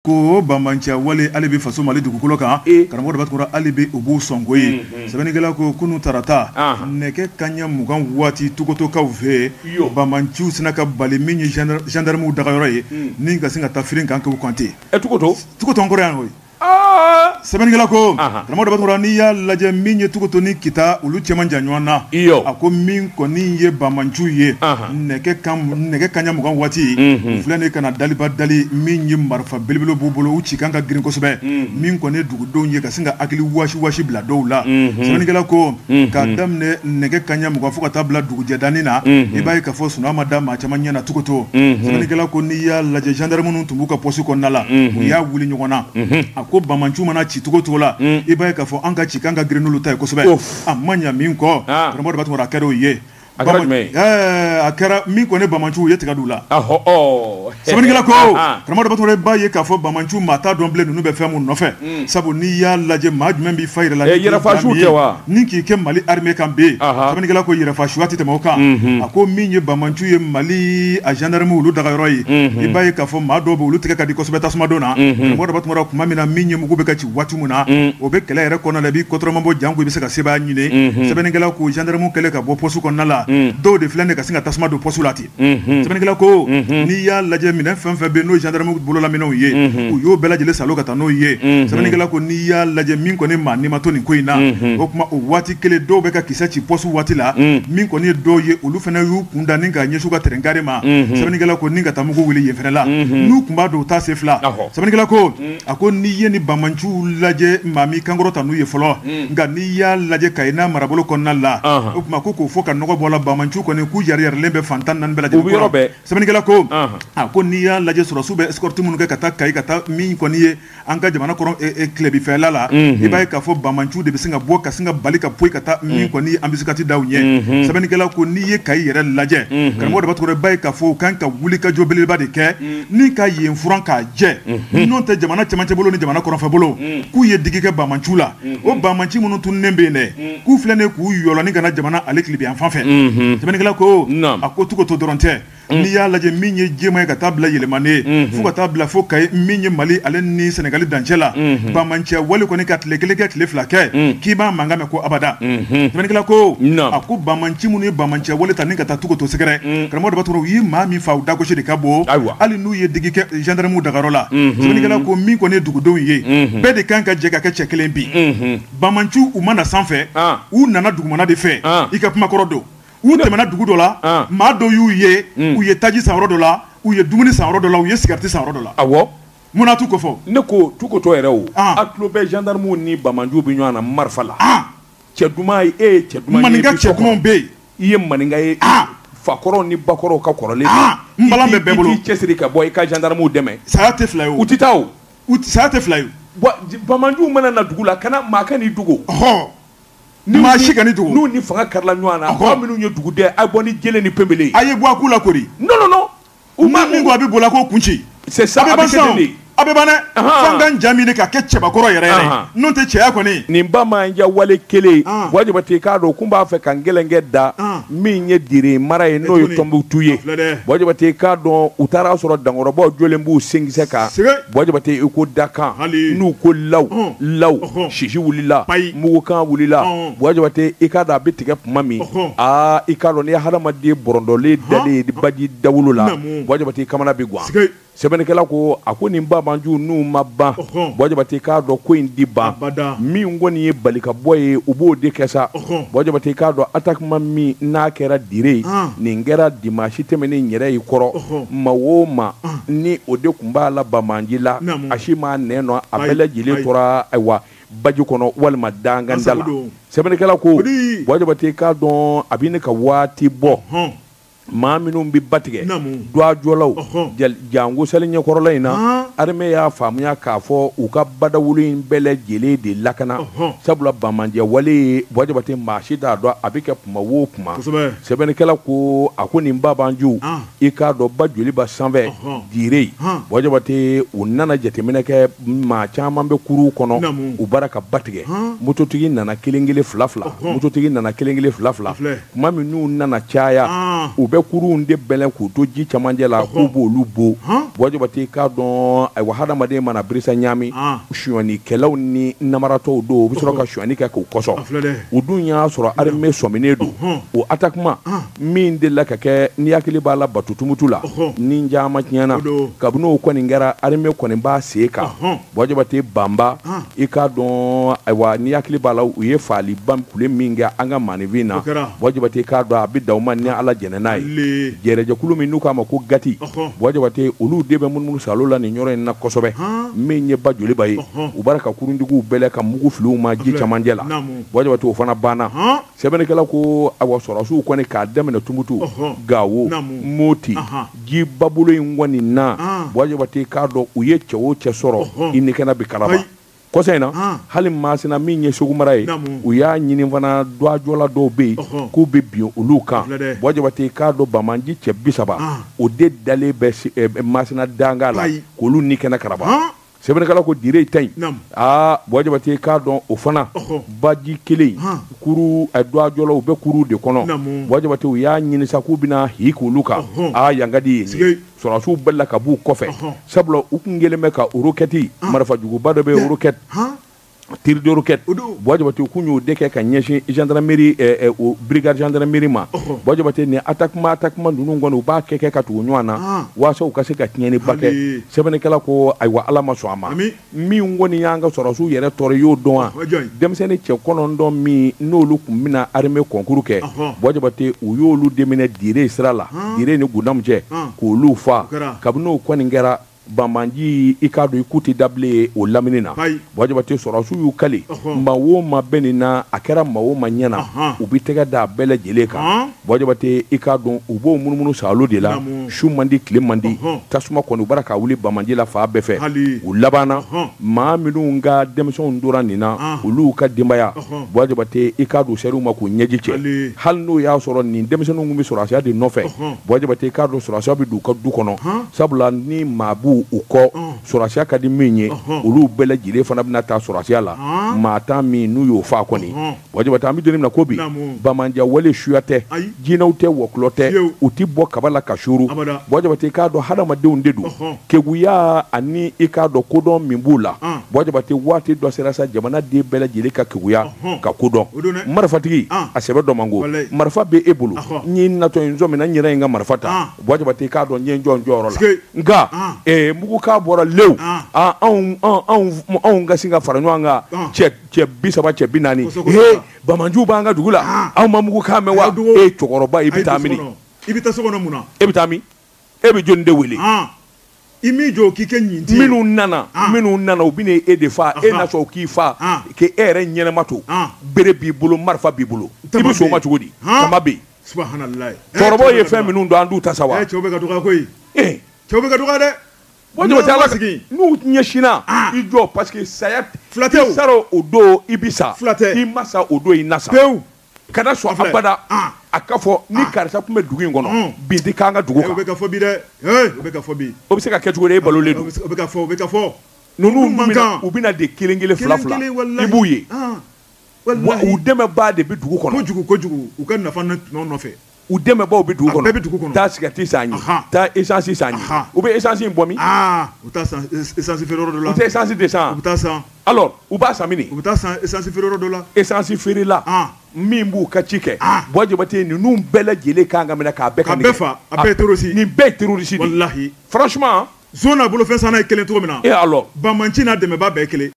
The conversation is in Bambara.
Ko banbaanciya wale hali bi faso Mali dugukolo kan, karamɔgɔ Daba Tunkara hali bi u b'u sɔnko ye, sɛbɛnnikɛla ko kunun tarata, nɛgɛ kanɲɛ 20 waati Togotokaw fɛ yen, banbaanciw sina ka bali min ye gendarmew dagayɔrɔ ye ni ka sin ka taa firin kan k'u kan ten, Togoto, Togoto an kɔrɔ yan koyi. Sɛbɛnnikɛla ko karamɔgɔ Daba Tunkara n'i y'a lajɛ min ye Togoto ni Kita olu cɛ man jan ɲɔgɔn na, a ko min kɔni ye banbaanciw ye nɛgɛ kanɲɛ 20 waati u filɛ nin ka na daliba dali min ye marifa belebele b'u bolo u cikan ka girin kosɛbɛ min kɔni ye dugudenw ye ka sin ka hakili wasi bila dɔw la sɛbɛnnikɛla ko k'a daminɛ nɛgɛ kanɲɛ 20 fo ka taa bila dugujɛdanin na i b'a ye k'a fɔ sunɔgɔ ma da maa caman ɲɛ na Togoto sɛbɛnnikɛla ko n'i y'a lajɛ gendarme minnu tun b'u ka poste kɔnɔna la u y'a wuli ɲɔgɔn na a ko banbaanciw mana ci cogo cogo la i b'a ye k'a fɔ an ka cikan ka girin n'olu ta ye kosɛbɛ a ma ɲa min kɔ karamɔgɔ Daba Tunkara a kɛra o ye a kɛra jumɛn ye a kɛra min kɔni banbaanciw ye tiga d'u la sɛbɛnnikɛla ko karamɔgɔ Daba Tunkara i b'a ye k'a fɔ banbaanciw maa t'a dɔn bilen ninnu bɛ fɛn mun nɔfɛ sabu n'i y'a lajɛ maa jumɛn b'i fa yɛrɛ la yɛrɛfasuw tɛ wa ni k'i kɛ Mali armée kan bi sɛbɛnnikɛla ko yɛrɛfasuya tɛ tɛmɛ o kan a ko min ye banbaanciw ye Mali a gendarme olu dagayɔrɔ ye i b'a ye k'a fɔ maa dɔw bɛ olu tigɛ ka di kosɛbɛ tasuma don na karamɔgɔ Daba Tunkara tuma min na min ye mugu bɛ ka ci waati min na o bɛ kɛlɛ yɛrɛ kɔnɔna la i b'i kɔtɔrɔma bɔ janko i bɛ se ka sebaaya ɲini sɛbɛnnikɛla ko gendarme kɛlen ka bɔ poste kɔnɔna la dɔw de filɛ nin ka sin ka tasuma don poste la ten sɛbɛnnikɛla ko n'i y'a lajɛ minɛn fɛn fɛn bɛ n'o gendarme bololaminɛnw ye u y'o bɛɛ lajɛlen salo ka taa n'o ye sɛbɛnnikɛla ko n'i y'a lajɛ min kɔni maa ni ma to nin ko in na o tuma o waati kelen dɔw bɛ ka kisɛ ci poste waati la min kɔni ye dɔw ye olu fana y'u kun da ni ka ɲɛsin u ka terrain carré ma sɛbɛnnikɛla ko ni ka taa mugu wuli yen fana la n'u tun b'a dɔn u t'a se fila sɛbɛnnikɛla ko a ko n'i ye ni banbaanciw lajɛ maa m'i kankɔrɔta n'u ye fɔlɔ nka n'i y'a lajɛ Kayi n'a marabolo kɔnɔna la o tuma ko k'o fɔ ka nɔgɔ bɔ la banbaanciw kɔni k'u yariyarilen bɛ fan 14 bɛɛ lajɛlen kɔrɔ sɛbɛnnikɛla ko a ko n'i y'a lajɛ sɔrɔdasiw bɛ escorte minnu kɛ ka taa Kayi ka taa min kɔni ye an ka jamana kɔrɔ tilebinfɛla la i b'a ye k'a fɔ banbaanciw de bɛ sin ka bɔ ka sin ka bali ka poyi ka taa min kɔni ye embuscade da u ɲɛ sɛbɛnnikɛla ko n'i ye Kayi yɛrɛ lajɛ karamɔgɔ Daba Tunkara i b'a ye k'a fɔ u kan ka wulikajɔ belebeleba de kɛ ni ka yen furan k'a jɛ n'o tɛ jamana cɛmancɛ bolo ni jamana kɔrɔnfɛ bolo k'u ye digi kɛ banbaanciw la o banbaanci minnu tununnen bɛ yen dɛ k'u filɛ nin k'u yɔlɔ ni ka na jamana ale tilebinyanfan fɛ sɛbɛnnikɛla ko a ko Togoto dɔrɔn tɛ n'i y'a lajɛ min ye Jema ye ka taa bila Yelimane fo ka taa bila fo Kayi min ye Mali ale ni Sɛnɛgali dancɛ la banbaanciya wale kɔni ka tile kelen kɛ tile fila kɛ k'i b'a mankan mɛn ko abada sɛbɛnnikɛla ko a ko banbaanci minnu ye banbaanciya wale ta ni ka taa Togoto sɛgɛrɛ karamɔgɔ Daba Tunkara u ye maa min faa u dagosi de ka bon hali n'u ye digi kɛ gendarmew dagayɔrɔ la sɛbɛnnikɛla ko min kɔni ye dugudenw ye bɛɛ de kan ka jɛ ka kɛ cɛ kelen bi banbaanciw u ma na sanfɛ u nana dugumana de fɛ i ka kuma kɔrɔ don u tɛmɛna dugu dɔ la maa dɔw y'u ye u ye taji san yɔrɔ dɔ la u ye dumuni san yɔrɔ dɔ la u ye sigarɛti san yɔrɔ dɔ la awɔ munna t'u ko fɔ ne ko Togoto yɛrɛ o a tulo bɛ gendarmew ni banbaanciw bɛ ɲɔgɔn na marifa la cɛ duman ye e ye cɛ duman ye maninka cɛ dumanw bɛ yen i ye maninka ye fakɔrɔw ni bakɔrɔw ka kɔrɔlen nbalan bɛ bɛɛ bolo i k'i cɛsiri ka bɔ i ka gendarmew dɛmɛ saya tɛ fila ye u tɛ taa o saya tɛ fila ye banbaanciw mana na dugu la kana maa kan'i dogo maa si kan'i dogo n'u ni fanga karila ɲɔgɔn na aw minnu ye duguden a bɔ ni jele ni pebele ye a ye bɔ a ku la kori non non non u ma min ko a bɛ boli a k'o kun ci c'est ça a bɛ ban sisan a bɛ ban dɛ fo an k'an ja minɛ ka kɛ cɛbakɔrɔ yɛrɛ yɛrɛ n'o tɛ cɛya kɔni nin banbaanciya wale kelen Buwa Jabate i k'a dɔn kun b'a fɛ ka n gɛlɛnkɛ da min ye Dire mara ye n'o ye Tɔnbukutu ye Buwa Jabate i k'a dɔn u taara sɔrɔ dankɔrɔbaw jɔlen b'u senkisɛ kan Buwa Jabate i ko dakan n'u ko law law sisi wulila mugukan wulila Buwa Jabate i k'a dɔn a bɛ tigɛ tuma min aa i k'a dɔn n'i ye hadamaden bɔrɔndɔlen dalen ye baji dawolo la Buwa Jabate i kamana bɛ gan sɛbɛnnikɛla ko a ko nin banbaanciw n'u ma ban Buwa Jabate i k'a dɔn ko in di ban min kɔni ye bali ka bɔ ye u b'o de kɛ sa Buwa Jabate i k'a dɔn attaquement min n'a kɛra Dire nin kɛra dimanche tɛmɛnen yɛrɛ i kɔrɔ maa o maa ni o de tun b'a la banbaanci la a si ma nɛn nɔ a bɛɛ lajɛlen tora ayiwa baji kɔnɔ walima danganda la sɛbɛnnikɛla ko Buwa Jabate i k'a dɔn a bɛ ne ka waati bɔ maa minnu bɛ ba tigɛ dɔgɔjɔlaw janko sali ɲɛkɔrɔla in na armée y'a faamuya k'a fɔ u ka badawolo in bɛɛ lajɛlen de lakana sabula banbaanciya wale Buwa Jabate maa si t'a dɔn a bɛ kɛ kuma o kuma sɛbɛnnikɛla ko a ko nin banbaanciw i k'a dɔn ba joliba sanfɛ Dire Buwa Jabate u nana jateminɛ kɛ maa caman bɛ kurun kɔnɔ u bara ka ba tigɛ mototigi nana kelen kelen fila fila mototigi nana kelen kelen fila fila tuma min n'u nana caya u bɛ bɛ kurunw de bɛlɛn k'u to ji camancɛ la k'u b'olu bon. Buwa Jabate, k'a dɔn, ayiwa, hadamaden mana birisa ɲaami, sonyɔnikɛlaw ni namaratɔw don, u bɛ sɔrɔ ka sonyani kɛ k'u kɔsɔn. U dun y'a sɔrɔ armée sɔminen don. O attaquement min delila ka kɛ, ni hakili b'a la, Batu Tumutu la, ni caman tiɲɛna. Kabini o kɔni kɛra, armée kɔni b'a sen kan. Buwa Jabate, Banba, i k'a dɔn, ayiwa, ni hakili b'a la, u ye faaliba kule min kɛ an ka maaninfin na. Buwa Jabate, k'a dɔn, a bɛ da u ma ni Ala jɛnɛ n'a ye. Jɛrɛjɛkulu min n'u k'a ma ko Gati, Buwa Jabate, olu de bɛ munumunu salo la nin yɔrɔ in na kosɛbɛ. Min ye ba joliba ye, u b'a ka kuruntigiw bɛlɛ ka mugu fili u ma ji camancɛ la. Buwa Jabate, o fana banna. Sɛbɛnnikɛla ko, awa, sɔrɔdasiw kɔni k'a daminɛ Tumutu, Gawo, Moti, ji babolo in kɔni na, Buwa Jabate, k'a dɔn, u ye cɛ o cɛ sɔrɔ, i ni kɛnɛ bɛ kalaba. Kɔsa in na, hali Masina min ye Segu mara ye, u y'a ɲini fana, dɔjɔla dɔw bɛ yen k'u bɛ bin olu kan. Buwa Jabate, k'a dɔn, banbaanci cɛ 30, o de dalen bɛ Masina danga la k'olu ni kɛnɛ karaba. Sɛbɛnnikɛla ko dire ta ɲi. Aa, Buwa Jabate, k'a dɔn, o fana baji kelen, kuru dɔjɔlaw u bɛ kuru de kɔnɔ. Buwa Jabate, u y'a ɲini sa k'u bɛna hi k'olu kan. Aa, yan ka di yen ye, sɔrɔdasiw bɛɛ ka b'u kɔfɛ, sabula u kun kɛlen bɛ ka roquette, marifajuguba dɔ bɛ, roquette, tir de roquette, Buwa Jabate, kun y'o de kɛ ka ɲɛsin gendarmerie, o brigade gendarmerie ma. Buwa Jabate, ni attaquement ninnu kɔni, u b'a kɛ ka tugu ɲɔgɔn na walasa u ka se ka tiɲɛniba kɛ. Sɛbɛnnikɛla ko, ayiwa, Ala ma sɔn a ma. Min kɔni y'an ka sɔrɔdasiw yɛrɛ tɔɔrɔ, y'o dɔn wa? Denmisɛnnin cɛ 9 min n'olu tun bɛna armée concours kɛ, Buwa Jabate, u y'olu de minɛ Dire sira la, Dire ni Gundamu cɛ, k'olu fa. Kabini o kɔni kɛra, banbanji, i k'a dɔn, i ku tɛ dabilen o lamini na. Buwa Jabate, sɔrɔdasiw y'u kali, maa o maa bɛ nin na, a kɛra maa o maa ɲɛna, u bɛ tɛgɛ da a bɛɛ lajɛlen kan. Buwa Jabate, i k'a dɔn, u b'o munumunu salo de la, su man di, tile man di, tasuma kɔni u bɔra ka wuli banbanji la fan bɛɛ fɛ. U labanna, maa minnu ka denmisɛnw tora nin na, olu ka denbaya, Buwa Jabate, i k'a dɔn, ser'u ma k'u ɲɛji cɛ, hali n'o y'a sɔrɔ nin denmisɛnninw tun bɛ sɔrɔdasiya de nɔfɛ. Buwa Jabate, i k'a dɔn, sɔrɔdasiya bɛ don u ka du kɔnɔ, sabula ni maa b'u u kɔ, sɔrɔdasiya ka di min ye, olu bɛɛ lajɛlen fana bɛna taa sɔrɔdasiya la. Maa tan min n'u y'o fa kɔni, Buwa Jabate, an bɛ don min na ko bi, bamanja wale suya tɛ, jinɛw tɛ, wɔkulɔ tɛ, u ti bɔ kaba la ka suuru. Buwa Jabate, k'a dɔn, hadamadenw de don. Keguya ani i k'a dɔn kodɔn min b'u la, Buwa Jabate, waati dɔ sera sa, jamana den bɛɛ lajɛlen ka keguya ka kodɔn. Marifatigi a sɛbɛ dɔ man go, marifa bɛ e bolo, n ye natɔ n sɔmina n yɛrɛ ye n ka marifa ta. Buwa Jabate, k'a dɔn, n ye n jɔ n jɔyɔrɔ la, nka mugukan bɔra lew, anw ka sin ka fara ɲɔgɔn kan, cɛ 30, cɛ 40, he, bamanjiw b'an ka dugu la, anw ma mugukan mɛn wa? E cɛkɔrɔba, i bɛ taa min? I bɛ taa so kɔnɔ mun na? E bɛ taa min? E bɛ jɔnni de wele? I m'i jɔ k'i kɛ ɲin. Minnu nana, u bɛna e de fa, e na sɔn k'i fa k'e yɛrɛ ɲɛnɛma to, bere b'i bolo, marifa b'i bolo, i bɛ sɔn o ma cogo di? Tama bɛ yen. Cɛkɔrɔbaw ye fɛn minnu don, an t'u ta sa wa? Cɛw bɛ ka dɔgɔya koyi. Cɛw bɛ ka dɔgɔya dɛ. Buwa Jabate, Ala n'u ɲɛsinna i jɔ, parce que saya fila tɛ. I sara o don, i bi sa. Fila tɛ. I ma sa o don, i na sa. Pewu. Kana sɔn abada a ka fɔ ni karisa tun bɛ dugu in kɔnɔ, bin tɛ k'an ka dugu kan. O bɛ ka fɔ bi dɛ, o bɛ ka fɔ bi. O bɛ se ka kɛ cogo di? E balolen don. O bɛ ka fɔ, o bɛ ka fɔ. Ninnu, u bɛna de kelen kelen, fila fila, i b'u ye wa, u dɛmɛbaa de bɛ dugu kɔnɔ. Kojugu kojugu, u ka nafa tɔnɔ nɔfɛ. U dɛmɛbaw bɛ dugu kɔnɔ. A bɛɛ bɛ dugu kɔnɔ. Taa cigarette san ye, taa essence san ye. U bɛ essence in bɔ min? U taa san essence feere yɔrɔ dɔ la. U tɛ essence de san. U bɛ taa san. Alors, u b'a san min? U bɛ taa san essence feere yɔrɔ dɔ la. Essence feerela min b'u ka ci kɛ. Buwa Jabate, ninnu bɛɛ lajɛlen kan ka minɛ k'a bɛɛ ka bɛɛ fa, a bɛɛ ye terroriste. Nin bɛɛ ye terroriste de ye. Walahi. Franchement. Zon n'a bolofɛn sanna ye kelen cogo min na. Et alors. Banbanci n'a dɛmɛbaa bɛɛ ye kelen.